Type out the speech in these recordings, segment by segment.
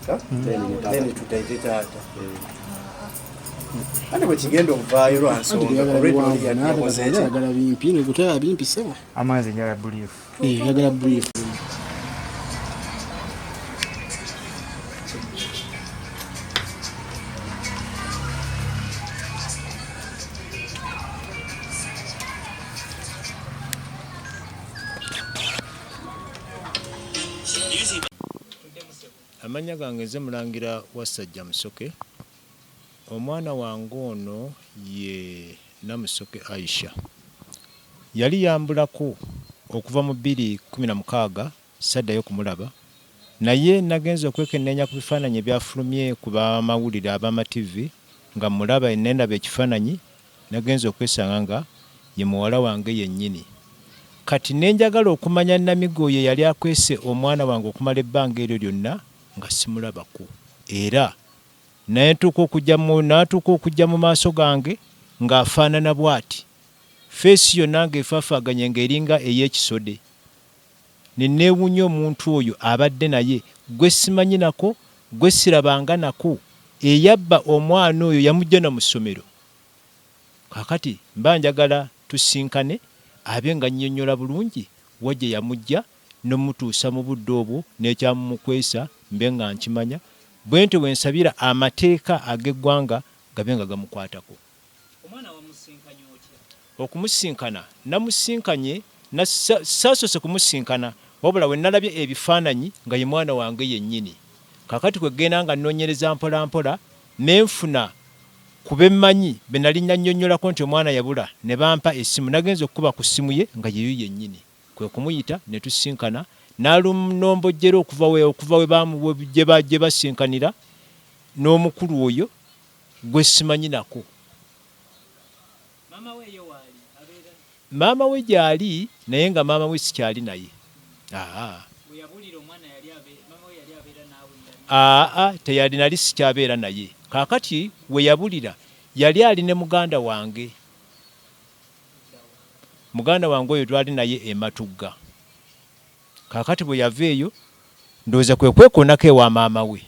Then tutaite taata. Ate bwe kigenda okuvaayo lwa nsonga already oli yakoze ki? Ayagala bimpi nekutaya bimpi sebo. Amanzi njala brief. Eh, ayagala brief. Amannya gange nze Mulangira Wassajja Musoke. Omwana wange ono ye Namusoke Aisha. Yali yambulako okuva mu 2016 saddayo kumulaba naye nagenze okwekenneenya ku bifaananyi ebyafulumye ku bamawulire ab'ama TV nga mmulaba ne ndaba ekifaananyi nagenze okwesanga nga ye muwala wange yennyini. Kati ne njagala okumanya Namigo oyo eyali akwese omwana wange okumala ebbanga eryo lyonna nga simulabako era ne ntuuka okujja mu n'atuuka okujja mu maaso gange ng'afaanana bw'ati, ffeesi yonna ng'efaafaaganye ng'eringa ey'ekisode. Ne nneewuunya omuntu oyo abadde naye gwe simanyi nako, gwe sirabanga nako, eyabba omwana oyo yamuggya na mu ssomero. Kaakati mba njagala tusisinkane abe ng'annyonnyola bulungi wa gye yamuggya n'omutuusa mu budde obwo n'ekyamumukwesa mbe nga nkimanya, bwentyo bwe nsabira amateeka ag'eggwanga gabe nga gamukwatako. Omwana wamusisinkanye otya? Okumusisinkana namusisinkanye na saasoose kumusisinkana wabula bwe nalabye ebifaananyi nga ye mwana wange yennyini. Kaakati kwe kugenda nga nnoonyereza mpolampola ne nfuna ku be mmanyi be nali nannyonnyolako nti omwana yabula ne bampa essimu. Nagenze okukuba ku ssimu ye nga yeeyo yennyini kwe kumuyita ne tusisinkana n'alunombojjera okuva we okuva we gye basisinkanira n'omukulu oyo gwe simanyi nako. Maama we ye waali? Abeera. Maama we gyali naye nga maama we sikyali naye. Aa. We yabuulira omwana yali abe, maama we yali abeera naawe nga. Aa teyali nali sikyabeera naye. Kaakati we yabulira yali ali ne muganda wange. Muganda wange oyo twali naye e Matugga. Kaakati bwe yava eyo, ndowooza kwe kwekoonako ewa maama we.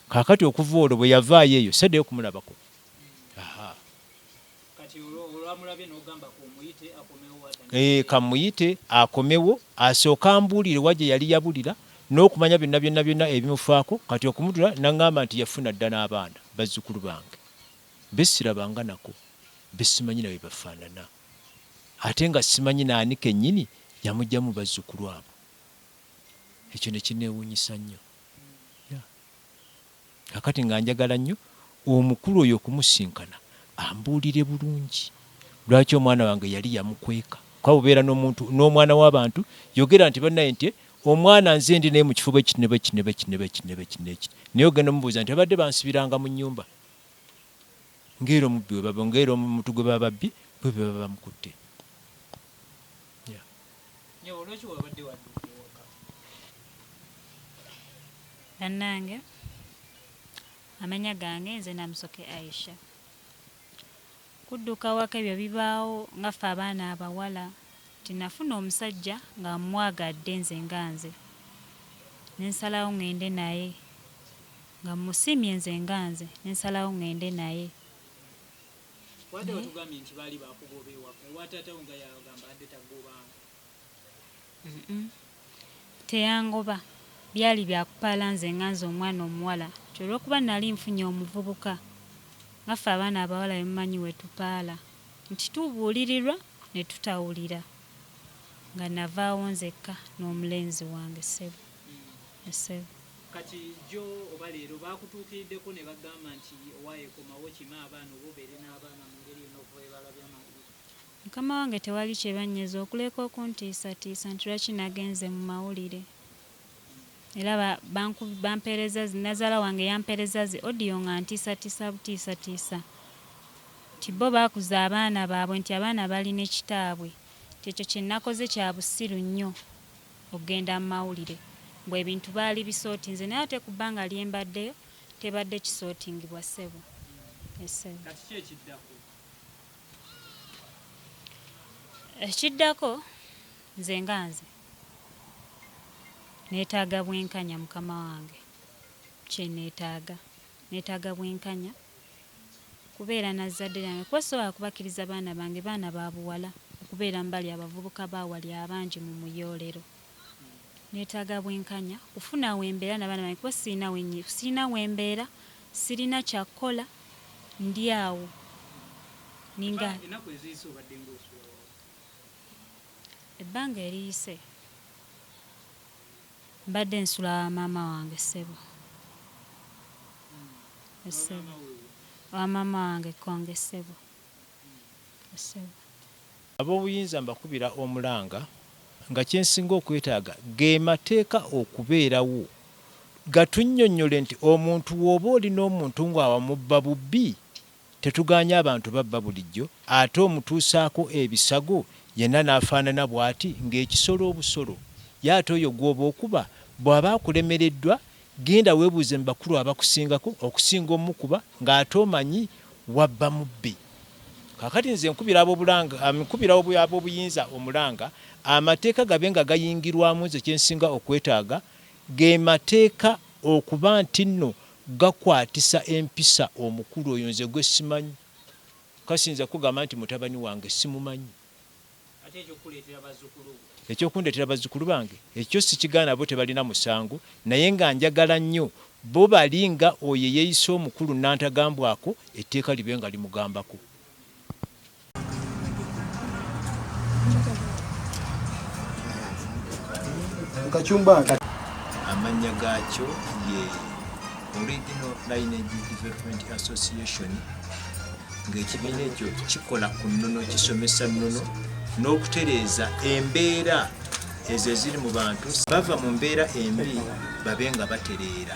Kaakati okuva olwo bwe yavaayo eyo saddayo kumulabako. Ahaa. Kati olwamulabye n'ogamba k'omuyite akomewo atandike. Eeh, kammuyite akomewo asooke ambuulire wa gye yali yabulira n'okumanya byonna byonna byonna ebimufaako. Kati okumutula n'aŋŋamba nti yafuna dda n'abaana, bazzukulu bange, be sirabanga nako, be simanyi na bwe bafaanana. Ate nga simanyi n'ani kennyini yamuggyamu bazzukulu abo. Ekyo ne kinneewuunyisa nnyo. Yeah. Kaakati nga njagala nnyo omukulu oyo okumusisinkana ambuulire bulungi lwaki omwana wange yali yamukweka. Kuba bw'obeera n'omuntu, n'omwana w'abantu, yogera nti bannaye nti omwana nze ndi naye mu kifo bwe kiti ne bwe kiti ne bwe kiti ne bwe kiti ne bwe kiti ne kiti. Naye ogenda omubuuza nti babadde bansibiranga mu nnyumba ng'era omubbi we baba, ng'era omuntu gwe baba babbye bwe baba bamukutte. Yeah. Nnyabo lwaki wabadde wadduka ewaka? Bannange amanya gange nze Namusoke Aisha. Kudduka waka ebyo bibaawo nga ffe abaana abawala nti nafuna omusajja nga mmwagadde nze nga nze ne nsalawo ng'ende naye nga mmusiimye nze nga nze ne nsalawo ng'ende naye. Wabadde watugambye nti baali bakugoba ewaka ewa taata wo nga yagamba abadde takugobanga. Teyangoba. Byali bya kupaala nze nga nze omwana omuwala nti olw'okuba nnali nfunye omuvubuka nga ffe abaana abawala bwe mumanyi bwe tupaala nti tubuulirirwa ne tutawulira nga navaawo nzekka n'omulenzi wange ssebo. Ssebo. Kati jjo oba leero baakutuukiriddeko ne bagamba nti owaaye komawo okime abaana oba obeere n'abaana mu ngeri yonna okuva bwe baalabye amawulire? Mukama wange tewali kye bannyeza okuleka okuntiisatiisa nti lwaki nagenze mu mawulire era bampeerezza zi nnazaala wange yampeerezza zi audio ng'antiisatiisa butiisatiisa nti bo baakuza abaana baabwe nti abaana bali ne kitaabwe nti ekyo kye nakoze kya busiru nnyo okugenda mu mawulire mbu ebintu baali bisootinze naye ate ku bbanga lye mbaddeyo tebadde kisootingibwa ssebo. Ssebo. Kati ki ekiddako? Ekiddako nze nga nze neetaaga bwenkanya mukama wange. Kyeneetaaga, neetaaga bwenkanya kubeera na zzadde lyange, kuba sobola kubakkiriza baana bange, baana ba buwala, okubeera mu bali abavubuka bawali abangi mu muyoolero. Neetaaga bwenkanya kufuna wembeera nabaana bange, kuba sirina wembeera, sirina kyakukola, ndi awo ninga. Ennaku eziyise obadde ng'osula wa? Ebbanga eriyise mbadde nsula wa maama wange, ssebo. Ssebo, wa maama wange Konge, ssebo, ssebo. Ab'obuyinza mbakubira omulanga nga kyensinga okwetaaga ge mateeka okubeerawo gatunnyonnyole nti omuntu w'oba olina omuntu ng'awamubba bubbi, tetuganya abantu babba bulijjo, ate omutuusaako ebisago yenna n'afaanana bw'ati ng'ekisolo obusolo, ye ate oyo gw'oba okuba bw'aba akulemereddwa, genda weebuuze mu bakulu abakusingako okusinga omukuba ng'ate omanyi wabba mubbi. Kaakati nze nkubira ab'obuyinza omulanga amateeka gabe nga gayingirwamu. Nze kyensinga okwetaaga ge mateeka okuba nti nno gakwatisa empisa omukulu oyo nze gwe simanyi. Kasinza kugamba nti mutabani wange simumanyi. Ate ekyokuleetera bazzukulu bo? Ekyokundeetera bazzukulu bange ekyo sikigaana, bo tebalina musango, naye nga njagala nnyo bo bali nga oyo eyeeyise omukulu nantagambwako etteeka libe nga limugambako. Kachumba. Amannya gaakyo ye Original Lineage Development Association, ng'ekibiina ekyo kikola ku nnono, kisomesa nnono n'okutereeza embeera ezo eziri mu bantu bava mu mbeera embi babe nga batereera.